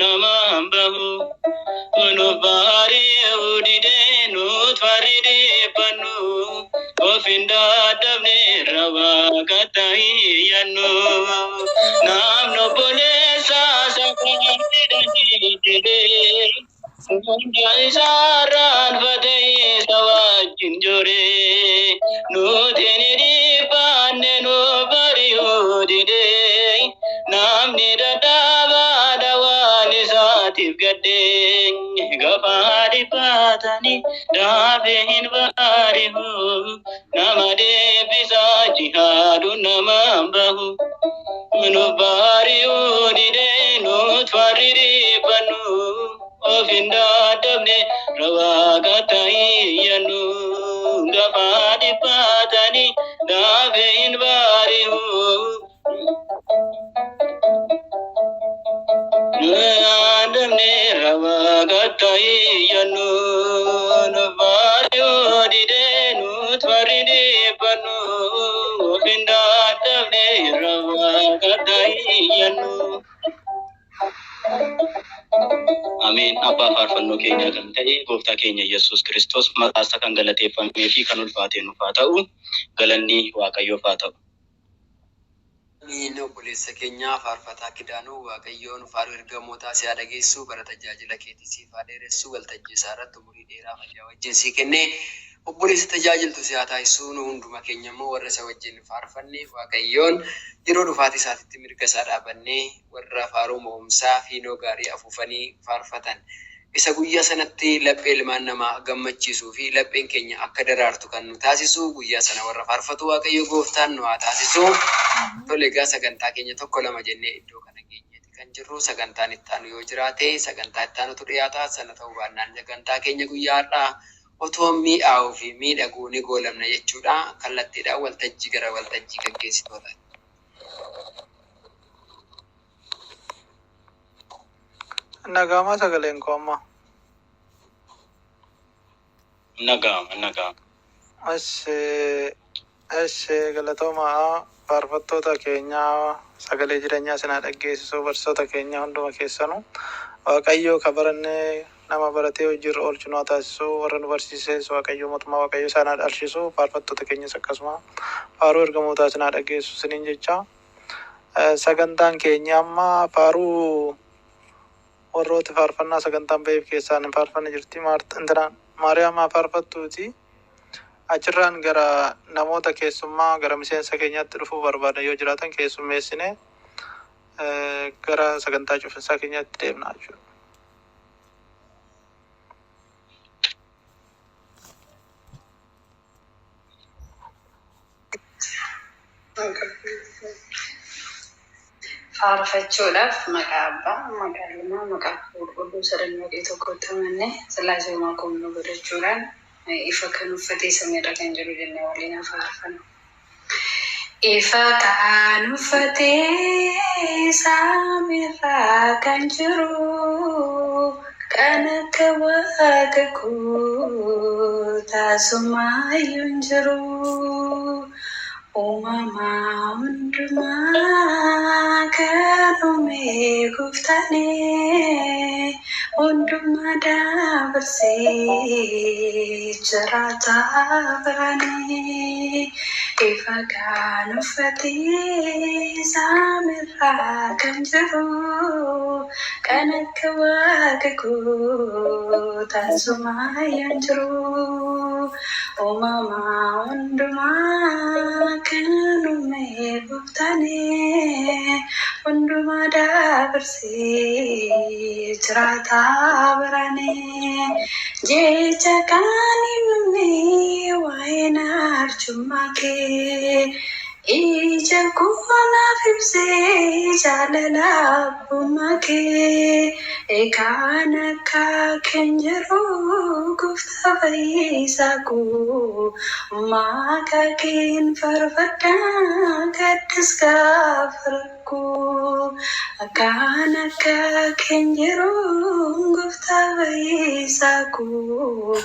namaan bahu. Nu bari'uu didee nuut farri dhiphannu of hin dadhabne irra waaqatti iyyannu. Namni obboleessa isaa jedhee hunda isaarraan fatee isa wajjin joree nuti ni dhiphanne nu bari'uu didee namni dadhabaadha waan isaatiif gaddee gaafa dhiphatanii daafee hin bari'u nama deebisaa jihaadu namaan bahu. Nu bari'uu didee nuut farri dhiphannu of hin dadhabne waaqatti iyyannu gaafa dhiphatanii daafee hin bari'u. Dadhabne waaqatti iyyannu nu bari'uu didee nuut farri dhiphannu of hin dadhabne waaqatti iyyannu. Ameen. Abbaa faarfannoo keenyaa kan ta'e gooftaa keenya Yesuus Kiristoos maqaa isaa kan galateeffamee fi kan ulfaate nuuf haa ta'u. Galanni Waaqayyoof haa ta'u. Amiin. Obboleessa keenya faarfataa Kidaanuu, Waaqayyoon faaruu ergamootaa si haa dhageessu, bara tajaajila keetii siif haa dheeressu, waltajjii isaa irratti umurii dheeraa fayyaa wajjin sii kennee obboleessa tajaajiltu si haa taasisu. Nu hunduma keenya immoo warra isa wajjin faarfanne Waaqayyoon yeroo dhufaatii isaatitti mirga isaa dhaabannee warra faaruu mo'umsaa fiinoo gaarii afuufanii faarfatan isa guyyaa sanatti laphee ilmaan namaa gammachiisuu fi lapheen keenya akka daraartu kan nu taasisu guyyaa sana warra faarfatu Waaqayyo gooftaan nu haa taasisu. Tole, egaa sagantaa keenya tokko lama jennee iddoo kana geenyeeti kan jirru. Sagantaan itti aanu yoo jiraate sagantaa itti aanutu dhiyaata. Sana ta'uu baannaan sagantaa keenya guyyaa har'aa otoo mi'aawuu fi miidhaguu ni goolamna jechuudha. Kallattiidhaan waltajjii gara waltajjii gaggeessitoota. Nagaamaa sagaleen koo amma? Nagaama, nagaama. Eshi, galatoomaa faarfattoota keenyaa, sagalee jireenyaa sinaa dhaggeessisuu, barsiisota keenya hunduma keessanuu. Waaqayyo ka barannee nama baratee hojiirra oolchu nu haa taasisu. Warra nu barsiises Waaqayyo mootummaa Waaqayyo isaan haa dhalchisu. Faarfattoota keenyas akkasuma faaruu ergamootaa sinaa dhaggeessu siniin jecha. Sagantaan keenya amma faaruu warroota faarfannaa sagantaan ba'eef keessaan hin faarfanne jirti. Intinaan Maariyaam haa faarfattuuti. Achirraan gara namoota keessummaa gara miseensa keenyaatti dhufuu barbaadan yoo jiraatan keessummeessine gara sagantaa cufinsaa keenyaatti deemna jechuudha. Faarfachuudhaaf maqaa Abbaa, maqaa Ilmaa, maqaa Qulqulluu sadan Waaqii tokkotti amannee Sillaasee uumaa koomnuu godhachuudhaan ifa kan uffatee samiirra kan jiru jennee waliin haa faarfannu. Ifa kan uffatee samiirra kan jiru kan akka Waaqa koo taasumaayyuu hin jiru. Uumama hundumaa kan uume gooftaanii hundumaa dabarsee jiraata biraanii. Ifa kan uffatee samiirra kan jiru kan akka Waaqa koo taasumaayyuu hin jiru. Uumama hundumaa kan uume gooftaanii hundumaa dabarsee jiraata biraanii. Jecha kan hin dhumne waa'een arjummaa kee ija koo naaf ibsee jaalala abbummaa kee kan akka kee jiru gooftaa fayyisaa koo maqaa keen faarfadhaa gaddis gaafa rakkoo kan akka kee jiru gooftaa fayyisaa koo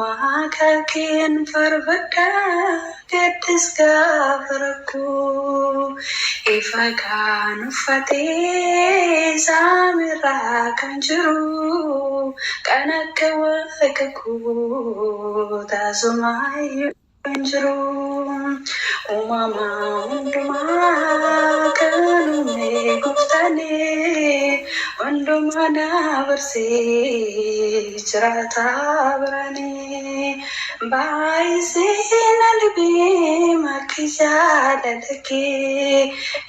maqaa keen faarfadhaa gaddis gaafa rakkoo. Ifa kan uffatee saamirraa kan jiru kan akka waaqa koo taasumaayyuu hin jiru. Uumama hundumaa kan uume gooftaanii hundumaa dabarsee jiraata biranii. Baay'isee na dhibee makki jaalala kee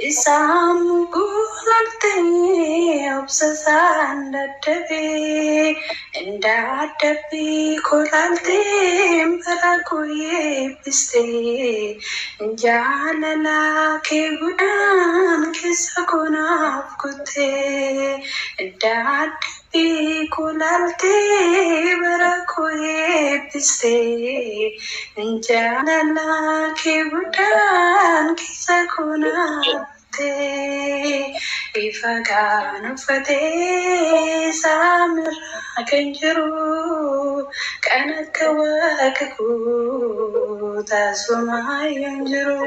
isaan guunattee obsa isaan dadhabee Dadhabbii kolaaltee bara koo eebbistee jaalala kee guddaan keessa koo naaf guuttee dadhabbii kolaaltee bara koo eebbistee jaalala kee guddaan keessa koo naaf guuttee ifa kan uffatee saamirraa kan jiru kan akka waaqa koo taasumaayyuu hin jiru.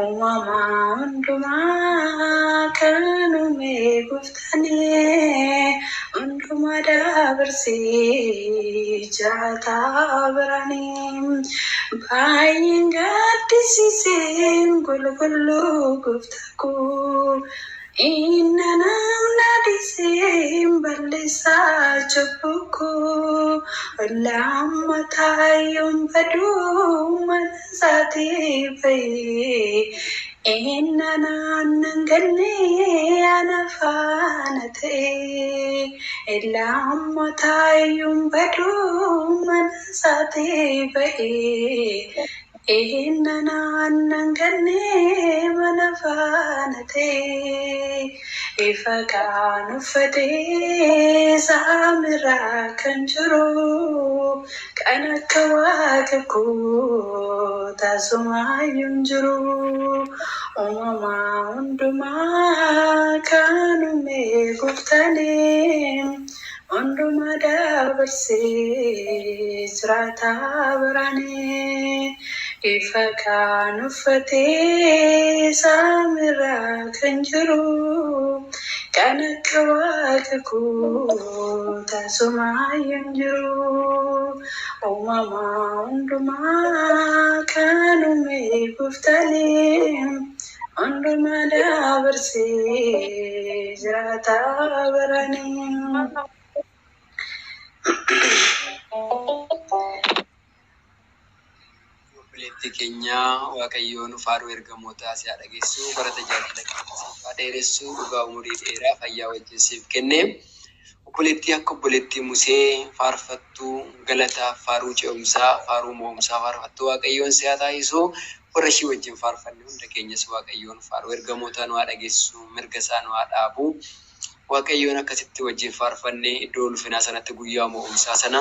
Uumama hundumaa kan uume gooftaanii hundumaa dabarsee jiraata biranii. Baay'een gaddisiiseen qulqulluu gooftaa koo. Inna namna dhiiseen balleessaa cubbuu koo. Lammataa yoon baduu mana isaatii bahee. Inna naannan gannee ana faana ta'ee. Lammataa yoon baduu mana isaatii bahee. Inna naannan gannee mana faana ta'ee. Ifa kan uffatee saamirraa kan jiru kan akka waaqa koo taasumaayyuu hin jiru. Uumama hundumaa kan uume gooftaanii hundumaa dabarsee jiraata biranii. Ifa kan uffatee saamirraa kan jiru kan akka waaqa koo taasumaayyuu hin jiru. Uumama hundumaa kan uume gooftaanii hundumaa dabarsee jiraata biranii. Obboleettii keenya Waaqayyoon faaruu ergamootaa si haa dhageessu bara tajaajila kee siif haa dheeressu dhugaa umurii dheeraa fayyaa wajjin siif kenne. Obboleettii akka obboleettii Musee faarfattuu galataaf faaruu ce'umsaa faaruu mo'umsaa faarfattuu Waaqayyoon si haa taasisu. Warra ishii wajjin faarfanne hunda keenyas Waaqayyoon faaruu ergamootaa nu haa dhageessu mirga isaa nu haa dhaabu. Waaqayyoon akkasitti wajjin faarfanne iddoo ulfinaa sanatti guyyaa mo'umsaa sana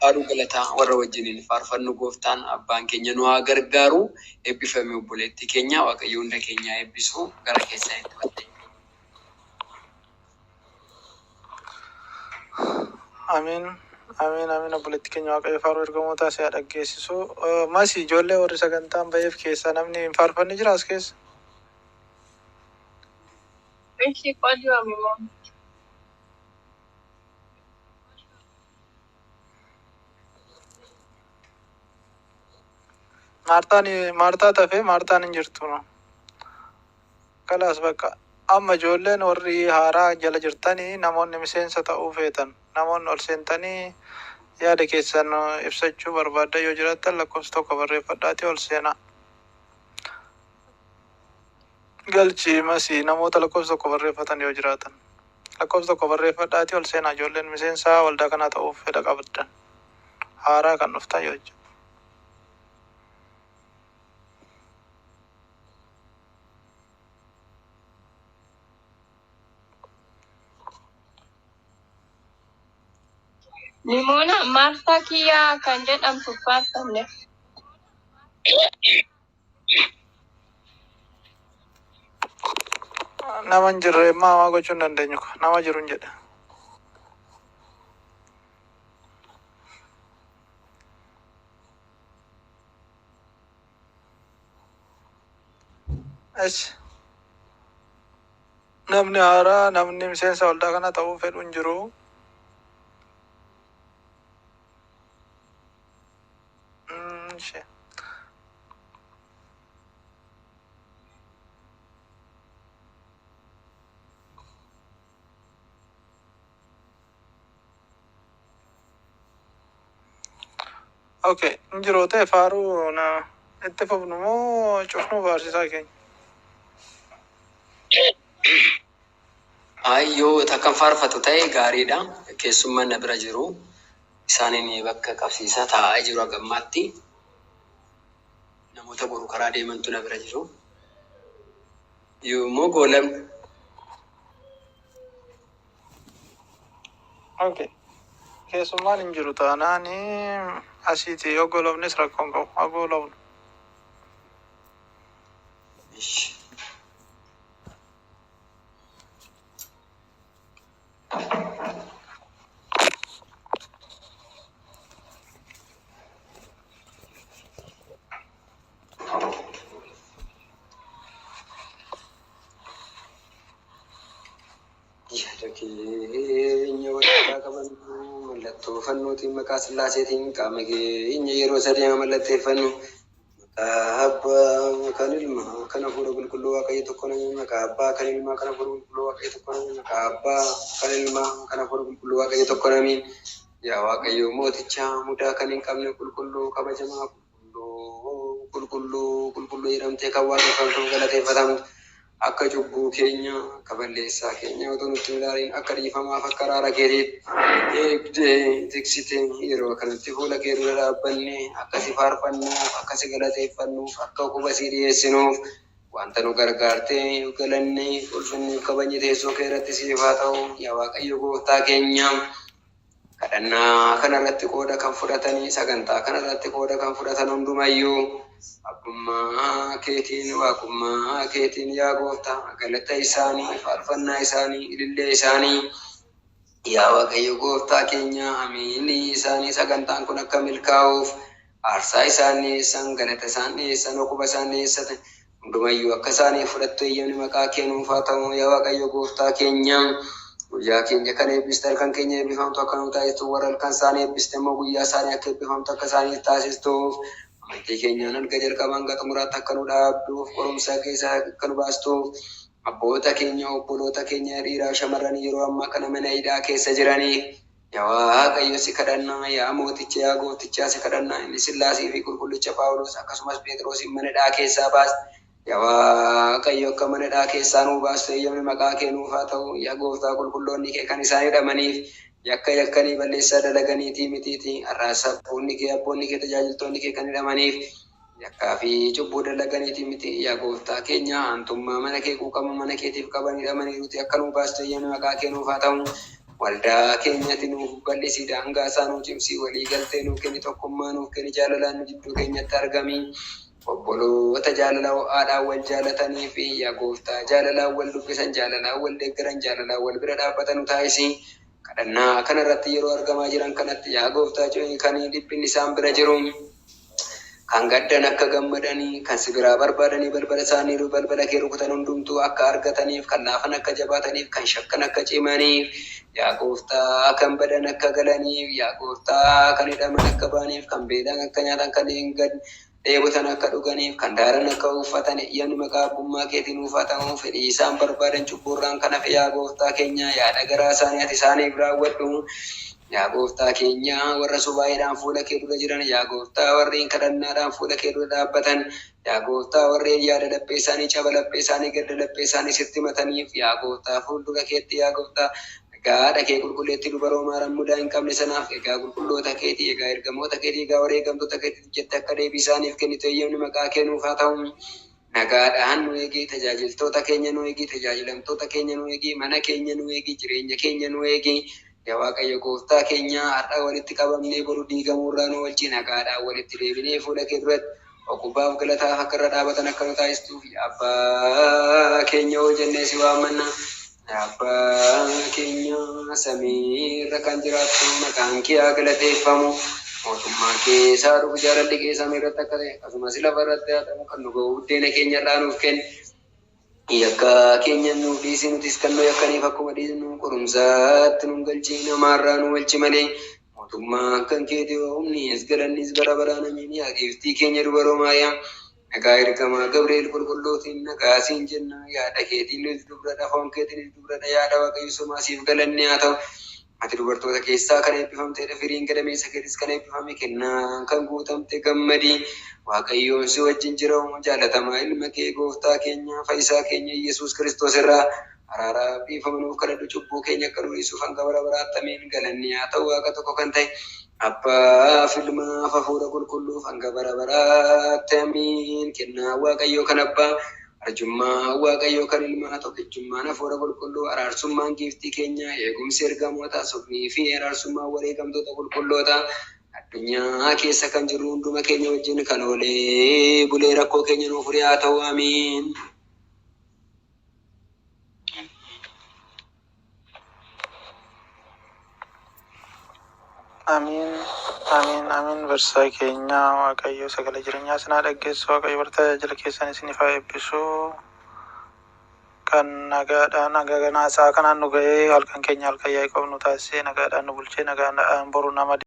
faaruu galataa warra wajjiniin faarfannu gooftaan abbaan keenya nu haa gargaaru. Eebbifame obboleettii keenya Waaqayyo hunda keenya haa eebbisu gara keessanitti waltajjii. Amiin. Amiin amiin obboleetti keenya Waaqayyo faaruu ergamootaa si haa dhaggeessisu. Masi ijoollee warri sagantaan ba'eef keessaa namni hin faarfanne jira as keessa? Ishi qodiyoomi moo? Maartaan Maartaa tafee Maartaan hin jirtu no. Kalaas bakka amma ijoolleen warri haaraa jala jirtanii namoonni miseensa ta'uu feetan namoonni ol seentanii yaada keessan ibsachuu barbaaddan yoo jiraattan lakkoofsa tokko barreeffadhaatii ol seenaa. Galchi masii namoota lakkoofsa tokko barreeffatan yoo jiraatan. Lakkoofsa tokko barreeffadhaatii ol seenaa ijoolleen miseensa waldaa kanaa ta'uuf fedha qabdan. Haaraa kan dhuftan yoo jiru. Limoona Maartaa Kiyyaa kan jedhamtu faarfanne. Nama hin jirre immoo hamaa gochuu hin dandeenyu. Nama jiru hin jedhe. Esh. Namni haaraa namni miseensa waldaa kana ta'uu fedhu hin jiru. Ishee. Okay, hin jiru ta'e faaruu na itti fufnu moo cufnuu barsiisaa keenya? Ayyoo takkan faarfatu ta'e gaariidha. Keessummaan na bira jiru. Isaaniin bakka qabsiisaa taa'aa jiru hagammaatti. Namoota boru karaa deemantu na bira jiru. Yommuu goolam Okay. Keessummaan hin jiru taanaan asiiti yoo goolabnes rakkoon qabu. Haa goolabnu. Yaada keenya walirraa qabannu mallattoo fannootiin maqaa Sillaaseetiin qaama keenya yeroo sadii mallatteeffannu maqaa Abbaa kan Ilmaa kan Hafuura Qulqulluu Waaqayyo tokko nami maqaa Abbaa kan Ilmaa kan Hafuura Qulqulluu Waaqayyo tokko nami maqaa Abbaa kan Ilmaa kan Hafuura Qulqulluu Waaqayyo tokko nami. Yaa Waaqayyo mooticha mudaa kan hin qabne qulqulluu kabajamaa qulqulluu qulqulluu qulqulluu jedhamtee kan waaqeffamtu galateeffatamtu akka cubbuu keenya akka balleessaa keenya otoo nutti hin ilaalin akka dhiifamaaf akka araara keetiitti eegdee tiksitee yeroo kanatti fuula kee dura dhaabbanne akka si faarfannuuf akka si galateeffannuuf akka quba si dhiyeessinuuf wanta nu gargaartee galanne ulfinni kabajni teessoo kee irratti siif haa ta'u. Yaa Waaqayyo gooftaa keenya, kadhannaa kanarratti qooda kan fudhatanii sagantaa kanarratti qooda kan fudhatan hundumayyuu abbummaa keetiin waaqummaa keetiin yaa gooftaa galata isaanii faarfannaa isaanii ilillee isaanii yaa Waaqayyo gooftaa keenya amiinii isaanii sagantaan kun akka milkaa'uuf aarsaa isaan dhiyeessan galata isaan dhiyeessan okuba isaan dhiyeessatan hundumayyuu akka isaanii fudhattu eeyyamni maqaa kee nuuf haa ta'u. Yaa Waaqayyo gooftaa keenya, guyyaa keenya kan eebbiste halkan keenya eebbifamtu akka nu taasistu warra halkan isaanii eebbiste immoo guyyaa isaanii akka eebbifamtu akka isaanii taasistuuf amantii keenyaan hanga jalqaba hanga xumuraatti akka nu dhaabduuf qorumsa keessaa akka nu baastuuf abboota keenya obboloota keenya dhiiraa shamarran yeroo ammaa kana mana hidhaa keessa jiranii yaa Waaqayyo si kadhannaa, yaa mooticha yaa gooftichaa si kadhannaa. Inni Sillaasii fi qulqullicha Phaawulos akkasumas Phexrosin mana hidhaa keessaa baas yaa Waaqayyo akka mana hidhaa keessaa nuu baastu eeyyamni maqaa kee nuuf haa ta'u. Yaa gooftaa qulqulloonni kee kan isaan hidhamaniif yakka yakkanii balleessaa dalaganiitii mitiiti. Har'aas abboonni kee abboonni kee tajaajiltoonni kee kan hidhamaniif yakkaa fi cubbuu dalaganiitii miti. Yaa gooftaa keenya aantummaa mana kee quuqama mana keetiif qaban hidhamaniiruti akka nuu baastu eeyyamni maqaa kee nuuf haa ta'u. Waldaa keenyatti nuuf bal'isi, daangaa isaa nuu cimsi, walii galtee nuuf kenni, tokkummaa nuuf kenni, jaalalaan nu jidduu keenyatti argami. Obboloota jaalala ho'aadhaan wal jaalatanii fi yaa gooftaa jaalalaan wal dubbisan, jaalalaan wal deeggaran, jaalalaan wal bira dhaabbatan nu taasisi. Kadhannaa kanarratti yeroo argamaa jiran kanatti yaa gooftaa kan dhiphinni isaan bira jiru kan gaddan akka gammadanii kan si biraa barbaadanii balbala isaanii balbala kee rukutan hundumtuu akka argataniif kan laafan akka jabaataniif kan shakkan akka cimaniif yaa gooftaa kan badan akka galaniif yaa gooftaa kan hidhaman akka ba'aniif kan beelan akka nyaatan kan hin dheebotan akka dhuganiif kan daaran akka uffatan eeyyamni maqaa abbummaa keetiin nuuf haa ta'u. Fedhii isaan barbaadan cubbuurraan kan hafe yaa gooftaa keenya yaada garaa isaanii ati isaaniif raawwadhu. Yaa gooftaa keenya warra subaa'eedhaan fuula kee dura jiran yaa gooftaa warreen kadhannaadhaan fuula kee dura dhaabbatan yaa gooftaa warreen yaada laphee isaanii caba laphee isaanii gadda laphee isaanii sitti himataniif yaa gooftaa fuuldura keetti yaa gooftaa egaa haadha kee qulqulleetti dubaroo maaram mudaa hin qabne sanaaf egaa qulqulloota keetii egaa ergamoota keetii egaa wareegamtoota keetii jette akka deebii isaaniif kennitu eeyyamni maqaa kee nuuf haa ta'u. Nagaadhaan nu eegi, tajaajiltoota keenya nu eegi, tajaajilamtoota keenya nu eegi, mana keenya nu eegi, jireenya keenya nu eegi. Yaa Waaqayyo gooftaa keenya har'a walitti qabamnee boru diigamuurraa nu oolchi nagaadhaan walitti deebinee fuula kee duratti ogubaaf galataaf akka irra dhaabatan akka nu taasistuuf yaa abbaa keenya hoo jennee si waammanna. Yaa abbaa keenya samiirra kan jiraattu maqaan kee haa galateeffamu. Mootummaan kee isaa dhufu jaalalli kee samii irratti akka ta'e akkasumas lafa irratti haa ta'u kan nu ga'u buddeena keenya irraa nuuf kenni. Yakka keenya nuuf dhiisi, nutis kan nu yakkaniif akkuma dhiisnu, qorumsaatti nu galchii, namaarraa nu walchi malee. Mootummaan kan keeti, humnis galannis bara baraan, amiin. Yaa giiftii keenya dubaroo Maariyaam, nagaa ergamaa Gabri'eel qulqulluutiin nagaa siin jenna. Yaada keetiinis dubradha, foon keetiinis dubradha. Yaada Waaqayyo somaa siif galanni haa ta'u. Ati dubartoota keessaa kan eebbifamtedha, firiin gadameessa keetis kan eebbifame. Kennaan kan guutamte gammadii, Waaqayyoon si wajjin jira. Jaalatamaa ilma kee gooftaa keenya fayyisaa keenya Yesuus Kiristoos irraa araaraa dhiifama nuuf kadhadhu, cubbuu keenya akka nu dhiisuuf hanga bara baraatti, amiin. Galanni haa ta'u Waaqa tokko kan ta'e Abbaaf, Ilmaaf, Hafuura Qulqulluuf hanga bara baraatti, amiin. Kennaa Waaqayyoo kan Abbaa, arjummaa Waaqayyoo kan Ilmaa, tokkichummaan Hafuura Qulqulluu, araarsummaan giiftii keenya, eegumsi ergamootaa, sugnii fi araarsummaan wareegamtoota qulqullootaa addunyaa keessa kan jirru hunduma keenya wajjin kan oolee bulee rakkoo keenya nuuf furee haa ta'u, amiin. Amiin, amiin, amiin. Barsiisaa keenya, Waaqayyo sagalee jireenyaa isin haa dhaggeessu. Waaqayyo bara tajaajila keessan isiniif haa eebbisu. Kan nagaadhaan nagaa ganaa sa'a kanaan nu ga'ee, halkan keenya halkan yaa'ii qabnu taasisee, nagaadhaan nu bulchee, nagaadhaan boru nama